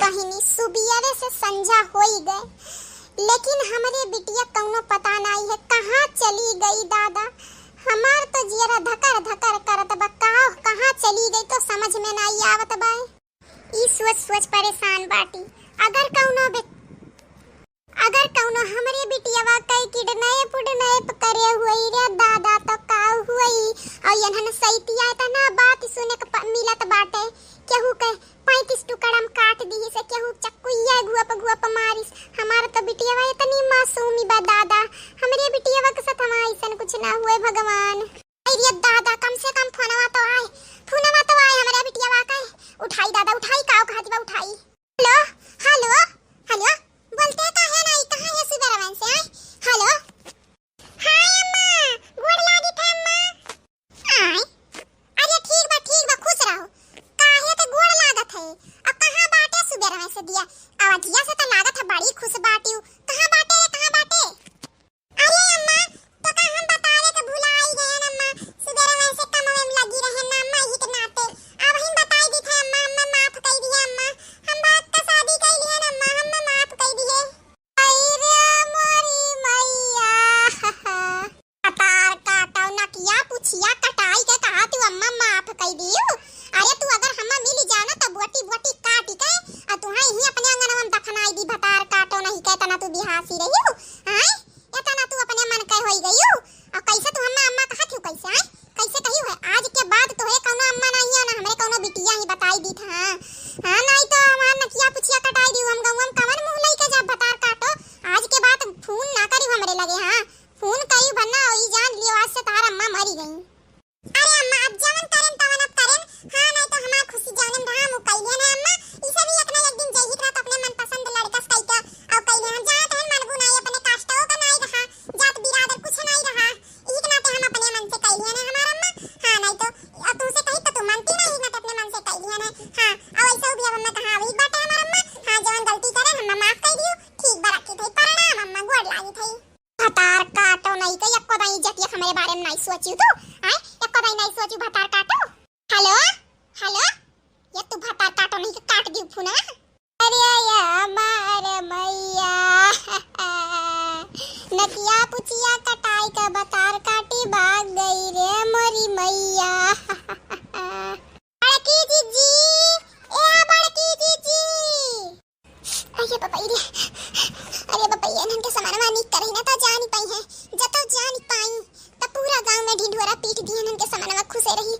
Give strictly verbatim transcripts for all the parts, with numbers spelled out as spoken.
बहिनी, सुबियरे से संझा होई गए, लेकिन हमरे बिटिया कउनो पता नाई है, कहाँ चली गई दादा। हमार तो जियरा धकर धकर करत बा, का, कहाँ चली गई तो समझ में नाई आवत बा। ई सोच सोच परेशान बाटी। अगर कउनो बे-, अगर कउनो हमरे बिटियवा कई किडनैप उडनैप करे हुई रे दादा, तो का हुई? और यनहन सैतिया इतना बात सुने के प-, मिलत बाटे, केहू के पैंतीस टुकड़ा में काट दिहिस, केहू चक्कुइया घुअप घुअप मारिस। हमार तो बिटियवा इतनी मासूमी बा दादा, हमरे बिटियवा के साथ हमार ऐसन कुछ ना हुए भगवान। अरे दादा, कम से कम फोनवा तो आए, फोनवा तो आए हमरे बिटियवा का। उठाई दादा, उठाई, का कहत बा, उठाई। हेलो, हेलो, हेलो, बोलते काहे नाई, कहाँ है सुबेरवन से, आए? हेलो। हाय अम्मा, गोड़ लागित है अम्मा। आय, अरे ठीक बा, ठीक बा, खुश रहो। काहे के गोड़ लागत है? आ कहाँ बाटे सुबेरवे से दिया? आवाजिया से तो लागत है बड़ी खुश बाटिउ। कहाँ बाटे रे, कहाँ बाटे? अरे अम्मा, तो का हम बतावे के भुलाई गए अम्मा, सुबेरवे से कमवे में लगी रहे ना अम्मा, यही के नाते। अब हम बताई दी थे अम्मा, अम्मा माफ कई दिए अम्मा, हम बात का शादी कई लिए अम्मा, हम माफ कई दिए। आई रे मोरी मैया। कटार काटो नकिया पुछिया कटाई के कहा तू अम्मा माफ कई दियो। अरे तू अगर हम्मा मिली जाओ ना तो बोटी बोटी काटी के आ तू ही अपने अंगनवा में दफनाई दी। भतार काटो नहीं के तना तू बिहासी रही हो। आय, इतना तू अपने मन के होई गई हो। और कैसे तू हम्मा अम्मा कहा थी कैसे आय? कैसे कही है? आज के बाद तोहे कौनो अम्मा नहीं है ना हमरे कौनो बिटिया ही बताई दी था। हाँ, हाँ, नहीं तो हमार नकिया पुछिया कटाई दी। हम गौवा में कवन मुँह लई के जब भतार काटो। आज के बाद फोन ना करी हमरे लगे। हाँ, फोन करी भन्ना ई जान लियो आज से तहार अम्मा मरी गई। अरे अम्मा, अब जवन करेन तवन अब करेन। हाँ, नहीं तो हमार खुशी जवन रहा हम कइले ना अम्मा। ई सब ही एक ना एक दिन जइहित रहा तो अपने मनपसंद लड़का से कइके और कइले हम जात हन मनबू नाई अपने कास्टो का नाई रहा, जात बिरादर कुछ नाई रहा। इही के नाते हम अपने मन से कइले ना हमार अम्मा। हाँ, नहीं तो अब तुमसे कही तो तू मानती नहीं, इही के नाते अपने मन से कइले ना। हाँ, और ऐसा भी अब अम्मा कहाँ अभी बात है हमार अम्मा। हाँ, जवन गलती करे अम्मा माफ कर दियो। ठीक बा, रखी थई, प्रणाम अम्मा, गोड़ लागी थई। भतार काटो नहीं के एको दाई इज्जतिया हमरे बारे में नहीं सोचियो तू, आय? एको दाई नहीं सोचियो भतार काटो। हेलो, हेलो, ये तू भतार काटो नहीं के काट दियो फोन, हाँ? अरे या मार मैया, नकिया पुछिया कटाई के भतार काटी भाग गई रे मोरी मैया। बड़की जीजी, ए बड़की जीजी। अरे बाबा रे, अरे बाबा, ये इनके समानवा निक करही ना तो जानी पाई है, जब तो जानी पाई तो पूरा गांव में ढिंढोरा पीट दिए इनके समानवा खुशे रही।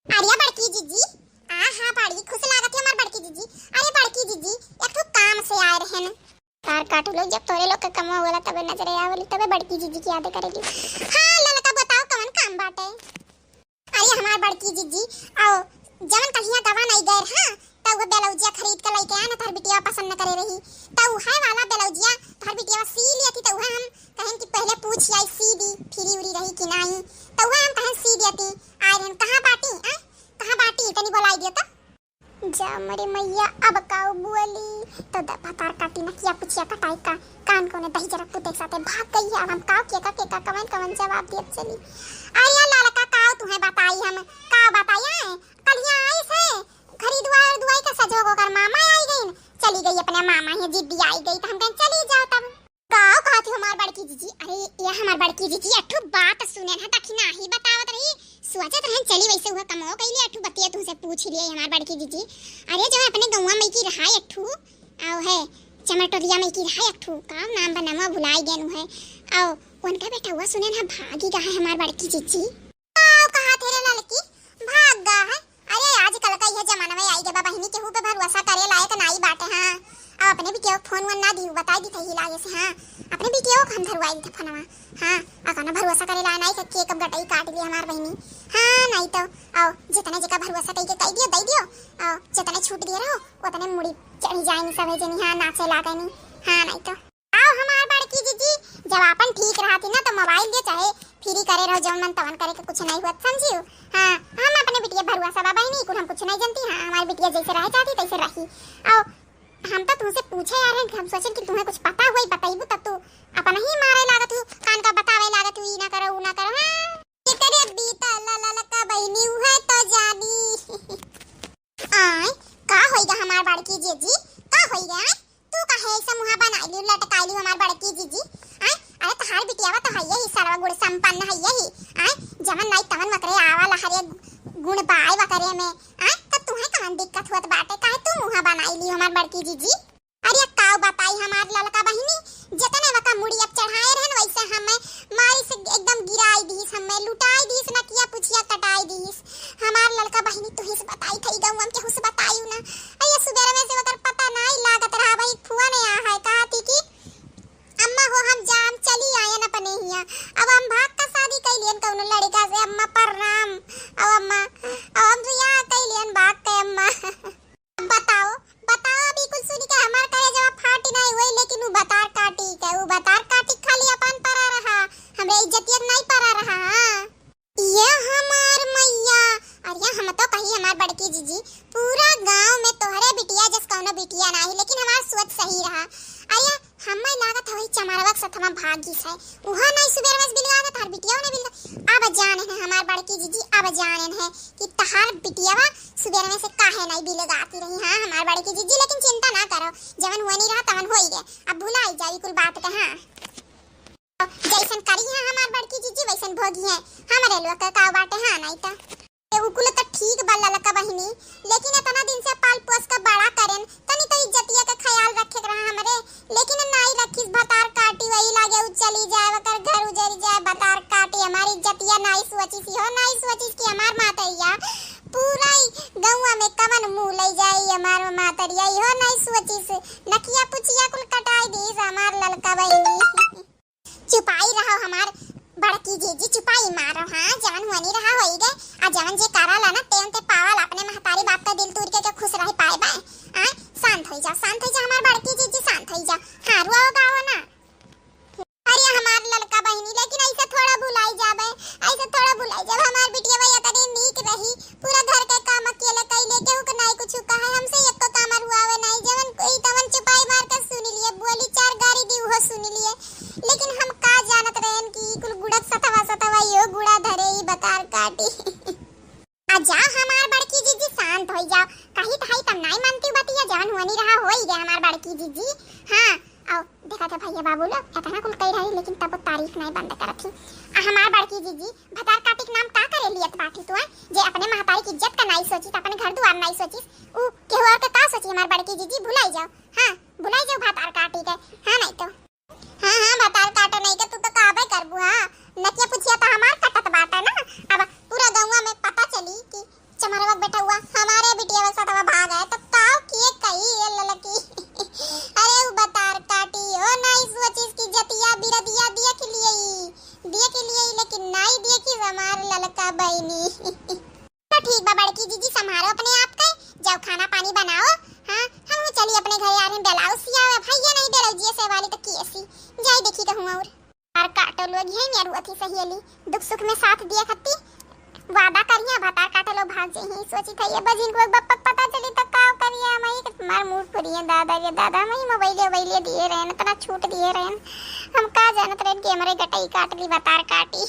अरे बड़की जीजी, आ हाँ बड़ी खुश लागत है हमार बड़की जीजी। अरे बड़की जीजी, एक ठो काम से आए रहन। तार काटू लोग जब तोरे लोग के कमवा होला तबे नजरे आवली, तबे बड़की जीजी की याद करेली। हाँ ललका बताओ कवन काम बाटे? अरे हमार बड़की जीजी, आओ, जवन कलिया गवा नहीं गए, हाँ, त उहे ब्लाउजिया खरीद के लइके आए ना, तोहर बिटिया पसंद न करे रही, त उहे वाला ब्लाउजिया तोहर बिटिया सी लिया थी, त उहे हम कहन कि पहले पूछ आई सी दी, फ्री उरी रही कि नहीं, त उहे हम कहन सी दिया थी। आए रहन, कहाँ बाटी, आ? कहाँ बाटी? तनी बोलाई दियो त। जा मरे मैया, अब काऊ बोली? तो द-, भतार काटी नकिया पुछिया कटाई का, कान कोने दही जरा पुते के साथे भाग गई है। अब हम काऊ के का, के का, कवन कवन जवाब दियत चली। अरे ललका काऊ तुहे बताई हम, का बताई है? कलिया आई से खरीदवा दुआई का सजो ओकर मामा आई गई, चली गई अपने मामा ही जिद्दी आई गई, तो हम कहें चली जाओ तब। काऊ कहत ही हमार बड़की जीजी? अरे, ये हमार बड़की जीजी, अठू बात सुने ना, तखी नाही बतावत रही, सोचत रहन चली वैसे हुआ कमो कइले, अठू बतिया तुमसे पूछ लिए हमार बड़की जीजी। अरे, जो अपने गौवा में की रहा अठू, आओ है, चमरटोरिया में की रहा अठू, का नाम बनावा भुलाई गेनु है, आओ, उनका बेटा हुआ सुने ना भागी गा है हमार बड़की जीजी। काऊ कहत हे रे ललकी, भाग गा है? अरे आजकल का यह जमाना में आई गबा बहिनी, केहू पे भरोसा करे लायक नाई बाटे। हाँ, अब अपने बिटिया फोन वोन ना दियो, बताई दी थई लागे से। हाँ, अपने बिटिया को हम धरवाई दी फोनवा। हाँ, आ कौनो भरोसा करे लायक नाई के, के कब गटई काट ली हमार बहिनी। हाँ, नहीं तो आओ जितने जेका भरोसा कई के कई दियो, दई दियो। आओ जितने छूट दिए रहो उतने मुड़ी चढ़ी जाए नी सभे जनी। हाँ, नाचे लागे नी। हाँ, नहीं तो आओ हमार बड़की जीजी, जब आपन ठीक रहती ना तो मोबाइल दे चाहे फ्री करे रहो, जौन मन तवन करे के कुछ नहीं हुआ, समझियो। हाँ, हम अपने बिटिया भरुआ सब बहिनी कुल हम कुछ नहीं जानती। हाँ, हमारी बिटिया जैसे रहे चाहती तैसे रही। आओ, हम तो तुमसे पूछे यार, हम सोचन कि तुम्हें कुछ पता हुई बताइबू तब तू अपन ही मारे लागत हो, कान का बतावे लागत हो, ई ना करो, ऊ ना करो। हाँ, एकरे बीता ला ला ला का बहिनी हुए तो जानी। आय, का होइगा हमार बड़की जीजी, का होइगा, आय? तू काहे ऐसा मुँहा बनाइली, लटकाइली हमार बड़की जीजी, आय? अरे तहार बिटियावा तो हइये ही सरवा गुण संपन्न हइये ही, आय? जवन नाई तवन वकरे आवा ला, हरे गुण बाय वकरे में, आय? तब तुहे कवन दिक्कत होत बाटे, काहे तू मुँहा बनाइली हमार बड़की जीजी? अरे काउ बताई हमार ललका बहिनी, जतने वका मुड़ी अब चढ़ाए रहन वैसे हमें मारी से एकदम गिराई दीस, हमें लुटाई दीस, नकिया पुछिया कटाई दीस। हमार ललका बहिनी तुहिस बताई थई, गौवा में केहू से बताई ना। अरे सुबेरे में से ओकर पता नाई लागत रहा, भाई फुआ ने आ है कहा थी कि अम्मा हो हम जाम चली आयन अपने हिया। अब हम भाग का शादी कई लियन कौनो लड़का से, अम्मा प्रणाम। अब अम्मा, अब हम बियाह कई लियन भाग के अम्मा। अब बताओ, बताओ, अभी कुल सुनी के हमार करेजवा फाटी नाई होई, लेकिन उ बतार काटी के, उ बतार काटी खाली अपन परा रहा, हमरे इज्जतिया के नाई परा रहा। हाँ। ये हमार मैया, अरे हम तो कही हमार बड़की जीजी, पूरा गांव में तोहरे बिटिया जस कौनो बिटिया नाही, लेकिन हमार सोच सही रहा। अरे हमें लागत है वही चमरवा के सथवा भाग गईस है। उहा नाई सुबेर में बिलगा के तहार बिटिया ने बिलगा। अब जाने है हमार बड़की जीजी, अब जाने है कि तहार बिटियावा सुबेर में से काहे नाई बिलगाती रही। हाँ हमार बड़की जीजी, लेकिन चिंता ना करो, जवन हुआ नहीं रहा तवन होई गए। अब भुलाई जाई कुल बात के। हाँ जैसन करी है हमार बड़की जीजी वैसन भोगी है, हमरे लोग के का बाटे। हाँ नाई तो ए, उ कुल त ठीक बा ललका बहिनी, लेकिन इतना दिन से पाल पोस के बड़ा करेन, तनी तो इज्जतिया के ख्याल रखे के रहा हमरे, लेकिन नाई रखिस। भतार काटी वही लागे उ चली जाए, ओकर घर उजरी जाए। भतार काटी हमारी इज्जतिया नाई सोचिस, इहो नाई सोचिस कि हमार मातरिया पूरा ही गौवा में कवन मुँह लई जाई हमार मातरिया, इहो नाई सोचिस। नकिया पुछिया कुल कटाई दीस हमार ललका बहिनी। चुपाई रहो हमार बड़की जीजी, चुपाई मारो। हाँ जवन हुआ नहीं रहा होई गए, आ जवन जे करा ला ना तेन ते पावल, अपने महतारी बाप का दिल तूर के, के खुश रह पाए बाए। आ शांत होई जाओ, शांत होई जाओ हमार बड़की जीजी, शांत होई जाओ। हाँ रुआओ गाओ ना। अरे हमार ललका बहिनी, लेकिन ऐसे थोड़ा भुलाई जाबे, ऐसे थोड़ा भुलाई जाबे। हमार बिटिया भैया तनी नीक रही, पूरा घर के काम अकेले कई ले, केहू के नाई कुछ कहे, हमसे एको काम रुआवे नाई, जवन कोई तवन चुपाई मार के सुन लिए, बोली चार गारी दी उहो सुन लिए। लेकिन हम का जानत रहेन कि ई कुल गुड़क सतवा सतवा इहो गुड़ा धरे, ई बतार काटी। आ जाओ हमार बड़की जीजी, शांत होई जाओ। कही तहाई तब नाई मानती बतिया, जवन हुआ नहीं रहा होई गए हमार बड़की जीजी। हाँ, आओ देखा था भैया बाबू लोग इतना कुल कही रही, लेकिन तब तारीफ नाई बंद करत ही। आ हमार बड़की जीजी, भतार काटी के नाम का करे लियत बाटी तू, हैं? जे अपने महतारी की इज्जत का नाई सोचिस, अपने घर दुआर नाई सोचिस, उ केहू और के का सोची हमार बड़की जीजी? भुलाई जाओ, हाँ, भुलाई जाओ भतार काटी के, हाँ, नाई तो। हाँ, हाँ, भतार काटो नहीं के तू तो कहबे करबू, हाँ। नकिया पुछिया तो हमार कटत बाटे ना। अब पूरा गौवा में पता चली कि चमरवा के बेटवा हमारे बिटिया के सतवा भाग है, तो काव किए कही ये ललकी। अरे उ भतार काटी हो, नाई सोचिस कि जतिया बिरदिया देख लिए, देख लिए, लेकिन नाई देखिस हमार ललका बहिनी। तो ठीक बा बड़की जीजी, संभारो अपने आप के, जाओ खाना पानी बनाओ। हाँ, हम चली अपने घरे, आ रहे ब्लाउज सियावे, भैया नहीं ब्लाउजिए से वाली तो किए सी, जाई देखी कहूँ और। भतार काटो लोग यही नियर हुआ थी सहेली, दुख सुख में साथ दिए खत्ती वादा करिया, भतार काटो लोग भाग जाई। सोची था ये बजिन को बप्पक पता चली तो का करिया, मई के मार मुंह करिए दादा रे दादा, मई मोबाइल वोबाइल दिए रहन, इतना छूट दिए रहन, हम का जानत रहन कि हमारे गटई काट ली भतार काटी।